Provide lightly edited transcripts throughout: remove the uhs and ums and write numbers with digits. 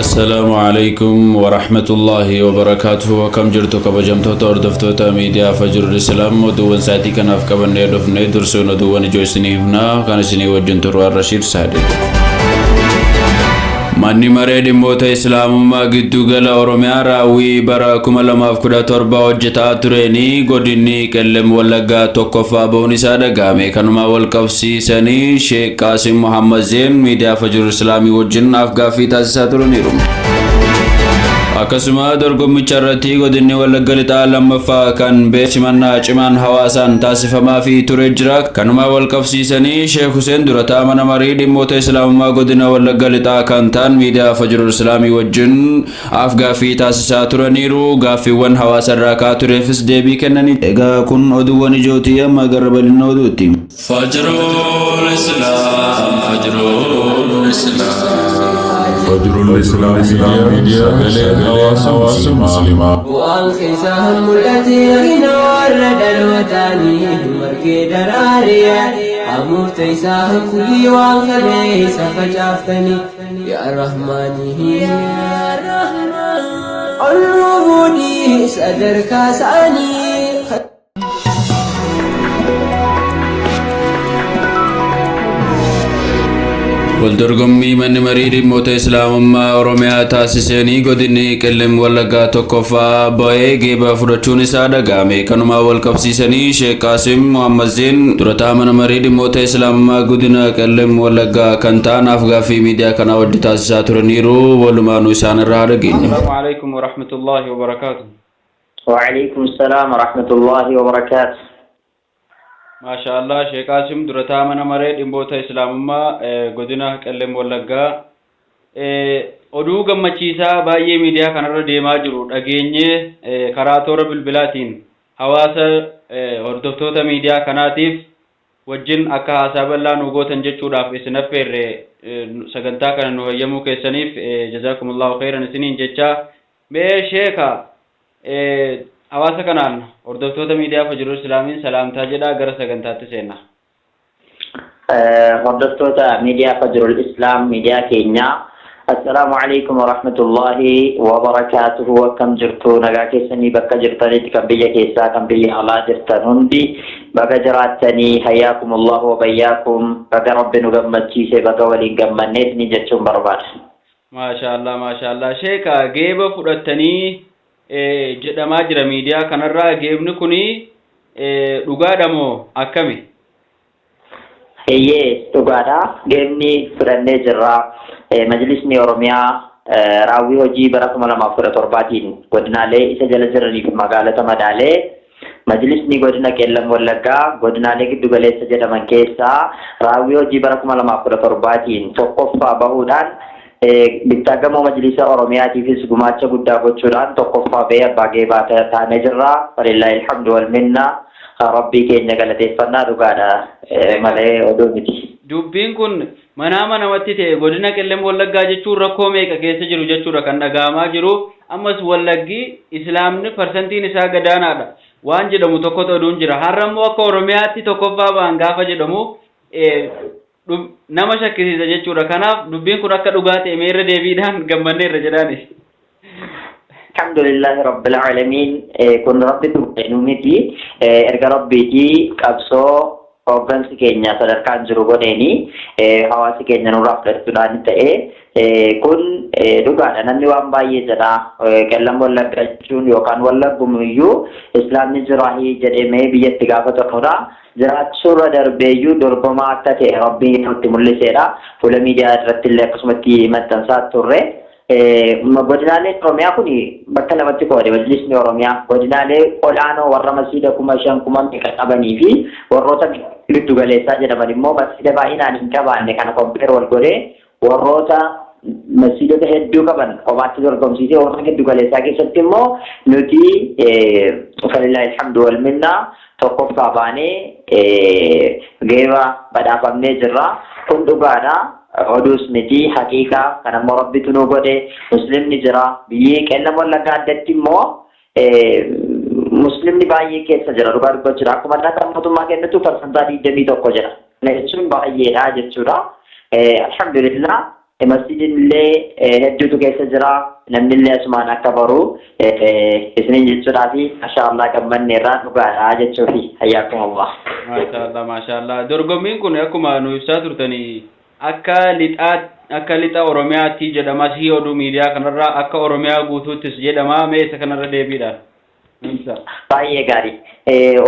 Assalaamu alaikum warahmatullaahi wabarakaatuhu. Akkam jirtu kabajamtoota hordoftoota miidiyaa Fajrul Islaam? Oduuwwan sa'aatii kanaaf qabannee dhufne dursuun oduuwwan ijoo isinii himna. Kan isinii wajjin turu Rashiid Saadiq. Manni maree dhimmoota Islaamummaa giddugala Oromiyaa raawwii bara 2017 hojjetaa tureeni godinni Qellem Wallaggaa tokkoffaa ba'uun isaa dhaga'ame. Kanumaa wal qabsiisanii Sheek Qaasim Muhammad Zeen miidiyaa Fajrul Islaamii wajjin afgaaffii taasisaa turaniiru. Akkasuma dorgommicha irratti godinni Wallagga Lixaa lammaffaa kan ba'e simannaa cimaan hawaasaan taasifamaa fi ture jira. Kanumaa wal qabsiisanii Sheek Huseen durataa mana marii dhimmoota Islaamummaa godina Wallagga Lixaa kan ta'an miidiyaa Fajrul Islaamii wajjin afgaaffii taasisaa turaniiru. Gaaffiiwwan hawaasa irraa ka'aa tureefis deebii kennanii. Egaa kun oduuwwan ijootii, amma gara bal'ina oduutti. Fajrul Islam, Fajrul Islam. Fajrul Islam Media, sagalee hawaasa Muslimaa. Bu'aan keessaa mul'ate rakkina warra dhalootaanii margee daraariya hamuufta isaa kulii waan kaleessa facaaftanii yaa Rahmaanii ol nuu fuudhii sadarkaa isaanii. Waldorgommii manni marii dhimmoota Islaamummaa Oromiyaa taasiseenii godinni Qellem Wallaggaa tokkoffaa ba'ee geeba fudhachuun isaa dhaga'ame. Kanumaa wal qabsiisanii Sheek Qaasim Muhammad Zeen durataa mana marii dhimmoota Islaamummaa godina Qellem Wallaggaa kan ta'an afgaaffii miidiyaa kanaa wajji taasisaa turaniiru. Walumaanuu isaan irraa dhageenye. السلام عليكم ورحمة الله وبركاته. وعليكم السلام ورحمة الله وبركاته. Maasha Allah, Sheek Qaasim, durataa mana maree dhimmoota Islaamummaa godina Qellem Wallaggaa. Oduu gammachiisaa baay'ee miidiyaa kanarra deemaa jiru dhageenyee karaa toora bilbilaatiin hawaasa hordoftoota miidiyaa kanaatiif wajjin akka haasaa bal'aa nu gootan jechuudhaaf isin affeerre. Sagantaa kana nu hayyamuu keessaniif jazaakumullahu khairan isiniin jechaa, mee sheeka, hawaasa kanaan hordoftoota miidiyaa Fajrul Islaamiin salaamtaa jedhaa gara sagantaatti seenna. Hordoftoota miidiyaa Fajrul Islaam, miidiyaa keenyaa, Assalaamu alaikum warahmatullahi wabarakaatuhu. Akkam jirtu? Nagaa keessanii? Bakka jirtanitti, kan biyya keessaa, kan biyya alaa jirtan hundi baga jiraattanii. Hayyaakumullahu wa bayyaakum. Baga Rabbi nu gammachiise, baga waliin gammannees ni jechuun barbaada. Maasha Allah, maasha Allah. Sheeka, geeba fudhattanii jedhamaa jira miidiyaa kanarraa. Geebni kuni dhugaadha moo akkami? Eeyyee, dhugaadha. Geebni fudhannee jirra. Majlisni Oromiyaa raawwii hojii bara 2017tiin godinaalee isa jala jiraniif magaalota madaalee, Majlisni godina Qeellam Wallaggaa godinaalee giddu galeessa jedhaman keessaa raawwii hojii bara 2017tiin tokkoffaa bahuudhaan, bittaa gamoo Majlisa Oromiyaatiifis gumaacha guddaa gochuudhaan tokkoffaa bahee abbaa geebaa taanee jirra. Walillaahi alhamdu wal minna. Rabbii keenya galateeffannaa. Dhugaadha malee oduu miti. Dubbiin kun manaama namatti ta'e. Godina Qellem Wallaggaa jechuun rakkoo meeqa keessa jiru jechuudha kan dhaga'amaa jiru. Ammas Wallaggi Islaamni parsantiin isaa gadaanaadha waan jedhamu tokkotu oduun jira. Har'a immoo akka Oromiyaatti tokkoffaa ba'an gaafa jedhamu nama shakkisiisa jechuudha. Kanaaf dubbiin kun akka dhugaa ta'e meerra deebiidhaan gammanneerra jedhaani. Alhamdulillahi Rabbil Aalamiin. Kun Rabbitu nu miti, erga Rabbiitii qabsoo hooggansi keenya sadarkaan jiru godheeni hawaasi keenya nurraa fudhachuudhaan ta'e. Kun dhugaadha. Namni waan baay'ee jedha. Qellam Wallagga jechuun yookaan Wallaggumiyyuu Islaamni jiraahii jedhamee biyyatti gaafatamudha. Jiraachuurra darbeeyyuu dorgomaa akka ta'e Rabbiin nutti mul'iseedha. Fuula miidiyaa irratti illee akkasumatti maxxansaa turre. Godinaaleen Oromiyaa kun bakka lamatti qoode. Majlisni Oromiyaa godinaalee ol'aanoo warra masiida 5,000 kuma meeqa qabanii fi warroota giddu galeessaa jedhaman immoo masiida baay'inaan hin qabaanne kana compare wal godhee, warroota masiidota hedduu qaban kophaatti dorgomsiisee, warra giddu galeessaa keessatti immoo nuti falillaahi alhamdu wal minna tokkoffaa baanee geeba badhaafamnee jirra. Kun dhugaadha. Oduus miti, haqiiqaa. Kan ammoo Rabbitu nu godhe. Muslimni jira. Biyyi Qeellam Wallaggaa addatti immoo muslimni baay'ee keessa jira, dhugaa dubbachuudha. Akkuma daataan mootummaa kennitu 21% jira. Kana jechuun baay'eedha jechuudha. Alhamdulillah. Masjidin illee hedduutu keessa jira. Namni illee asumaan akka baru isiniin jechuudhaafi masha Allah gammanne irraa dhugaadha jechuufi hayyaakum Allah. Maashaallah maashaallah. Dorgommiin kun akkuma nu ibsaa turtanii akka lixaa akka lixa Oromiyaatti jedhama sii oduu miidiyaa kanarraa akka Oromiyaa guutuuttis jedhama mee isa kanarra deebiidhaan. Nu ibsaa. Baay'ee gaarii.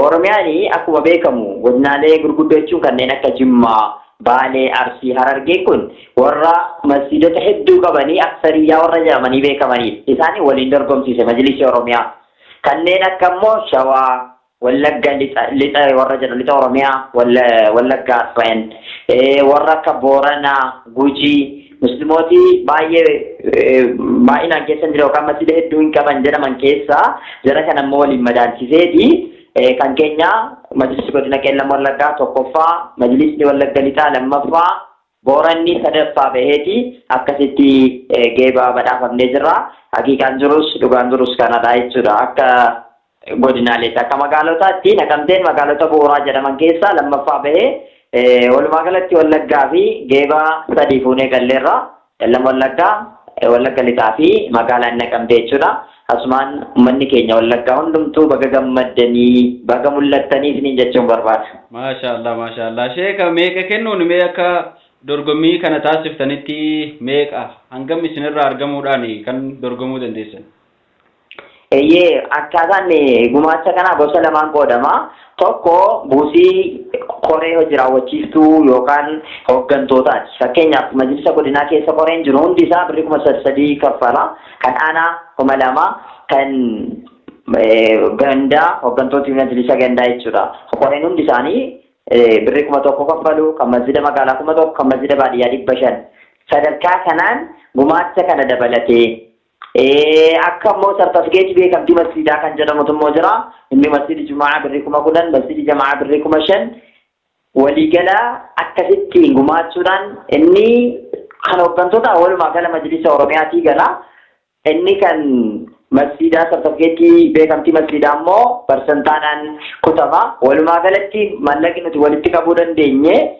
Oromiyaan akkuma beekamu godinaalee gurguddoo jechuun kanneen akka Jimmaa, Baalee, Arsii, Harargeen kun warra masjiidota hedduu qabanii aksariyyaa warra jedhamanii beekamanidha. Isaanii waliin dorgomsiise Majlisii Oromiyaa. Kanneen akka immoo Shawaa, Wallagga lixa, lixa warra jedhu lixa Oromiyaa, Wallagga Arfan, warra akka Booranaa, Gujii, Muslimooti baay'ee baay'inaan keessa hin jiran yookaan masjiida hedduu hin qaban jedhaman keessaa jara kana immoo waliin madaalchiseeti. Kan keenya Majlisni Godina Qeellam Wallaggaa tokkoffaa, Majlisni Wallagga Lixaa lammaffaa, Booranni sadaffaa baheeti akkasitti geeba badhaafamnee jirra. Haqiiqaan jirus dhugaan jirus kanadha jechuudha. Akka godinaaleetti akka magaalotaatti Naqamteen magaalota bu'uuraa jedhaman keessaa lammaffaa bahee walumaa galatti Wallaggaa fi geeba sadii fuunee galleerra. Qellam Wallaggaa, Wallagga Lixaa fi magaalaan Naqamtee jechuudha. Asumaan uummanni keenya Wallaggaa hundumtuu baga gammaddanii, baga mul'attanii isiniin jechuun barbaada. Maashaallah maashaallah. Sheeka meeqa kennuun mee akka dorgommii kana taasiftanitti meeqa hangam isinirraa argamuudhaan kan dorgomuu dandeessan? Eeyyee, akkaataan gumaacha kanaa gosa lamaan qoodama. Tokko buusii koree hojii raawwachiiftuu yookaan hooggantootaati. Fakkeenyaaf majlisa godinaa keessa koreen jiru hundi isaa birrii 3000 kaffala. Kan aanaa 2000, kan gandaa hooggantooti majlisa gandaa jechuudha. Koreen hundi isaanii birrii 1000 kaffalu, kan masjida magaalaa 1000, kan masjida baadiyyaa 500. Sadarkaa kanaan gumaacha kana dabalatee akka immoo sartifikeetii beekamtii masjiidaa kan jedhamutu immoo jira. Inni masjidi Jumaa birrii 10,000, masjidi Jamaa birrii 5,000. Waliigala akkasittiin gumaachuudhaan inni kan hooggantoota walumaa gala majlisa Oromiyaatii gala. Inni kan masjiidaa sartifikeetii beekamtii masjiidaa immoo parsantaadhaan kutama. Walumaa galatti maallaqni nuti walitti qabuu dandeenye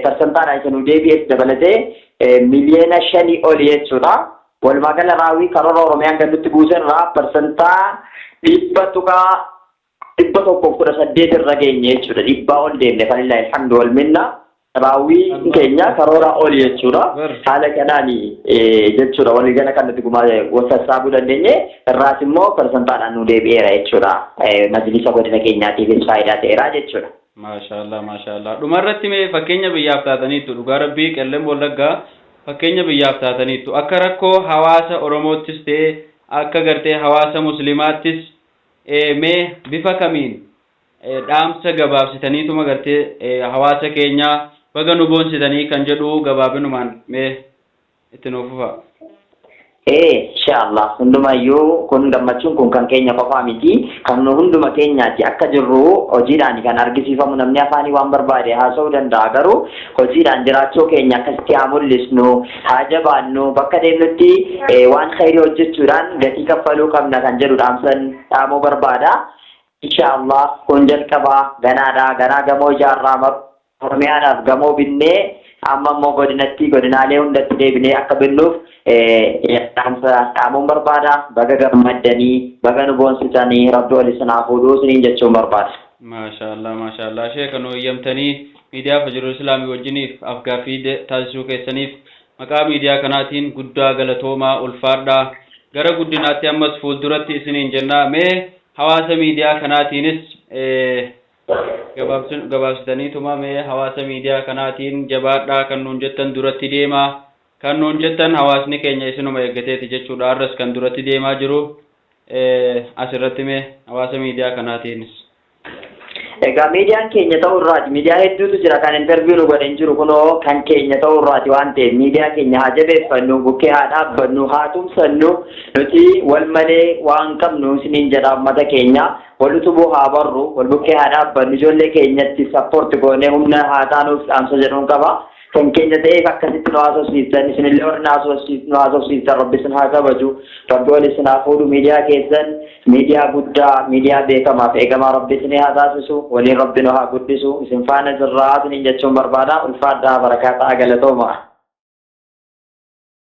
parsantaadhaan isa nu deebi'es dabalatee 5 miliyoona oli jechuudha. Walumaa gala raawwii karoora Oromiyaan kan nutti buuse irraa parsantaa 100.118 irra geenye jechuudha. Dhibbaa ol deemne falillahi alhamdu wal minna. Raawwii keenya karoora ol jechuudha. Haala kanaan jechuudha waliigala kan nuti gumaa sassaabuu dandeenye irraas immoo parsantaadhaan nu deebi'eera jechuudha. Majlisa godina keenyaatiifis faayidaa ta'eera jechuudha. Maashaallah maashaallah. Dhumarratti mee fakkeenya biyyaaf taataniittu dhugaa rabbii Qellem Wallaggaa fakkeenya biyyaaf taataniittu akka rakkoo hawaasa Oromoottis ta'e akka gartee hawaasa Muslimaattis mee bifa kamiin dhaamsa gabaabsitaniituma gartee hawaasa keenyaa baga nu boonsitanii kan jedhu gabaabinumaan mee itti nuuf fufa. Inshallah hundumayyuu kun gammachuun kun kan keenya qofaa miti, kan nu hunduma keenyaati. Akka jirru hojiidhaan kan argisiifamu. Namni afaanii waan barbaade haasa'uu danda'a, garuu hojiidhaan jiraachuu keenya akkasitti haa mul'isnu, haa jabaannu, bakka deemnutti waan khayrii hojjechuudhaan gatii kaffaluu qabna kan jedhu dhaamsan dhaamuu barbaada. Inshallah kun jalqabaa ganaadha, ganaa gamoo ijaarraa Oromiyaadhaaf gamoo binnee amma immoo godinatti godinaalee hundatti deebinee akka binnuuf dhaamsa dhaamuun barbaada. Baga gammaddanii, baga nu boonsitanii, rabbi ol isin haa fuudhuu isiniin jechuun barbaada. Maashaallah maashaallah. Sheeka nu eeyyamtanii miidiyaa Fajrul Islaamii wajjiniif afgaaffii taasisuu keessaniif maqaa miidiyaa kanaatiin guddaa galatoomaa, ulfaadhaa, gara guddinaatti ammas fuulduratti isiniin jennaa. Mee hawaasa miidiyaa kanaatiinis gabaabsitaniituma mee hawaasa miidiyaa kanaatiin jabaadhaa kan nuun jettan, duratti deemaa kan nuun jettan, hawaasni keenya isinuma eeggateeti jechuudha har'as kan duratti deemaa jiru asirratti mee hawaasa miidiyaa kanaatiinis. Egaa miidiyaan keenya ta'uu irraati. Miidiyaa hedduutu jira kan interview nu godhan jiru, kunoo kan keenya ta'uu irraati waan ta'eef miidiyaa keenya haa jabeeffannu, bukkee haa dhaabbannu, haa tumsannu, nuti wal malee waan qabnu isiniin jedha uummata keenya. Wal utubuu haa barru, wal bukkee haa dhaabbannu, ijoollee keenyatti support goonee humna haa taanuuf dhaamsa jedhuun qaba. Kan keenya ta'eef akkasitti nu haasofsiiftan, isinillee warri nu haasofsiiftan rabbi isin haa kabaju, rabbi wal isin haa fuudhu, miidiyaa keessan miidiyaa guddaa, miidiyaa beekamaaf eegamaa rabbi isinii haa taasisu, waliin rabbi nu haa guddisu, isin faana jirraa isiniin jechuun barbaada. Ulfaadhaa, barakaa ta'a, galatooma.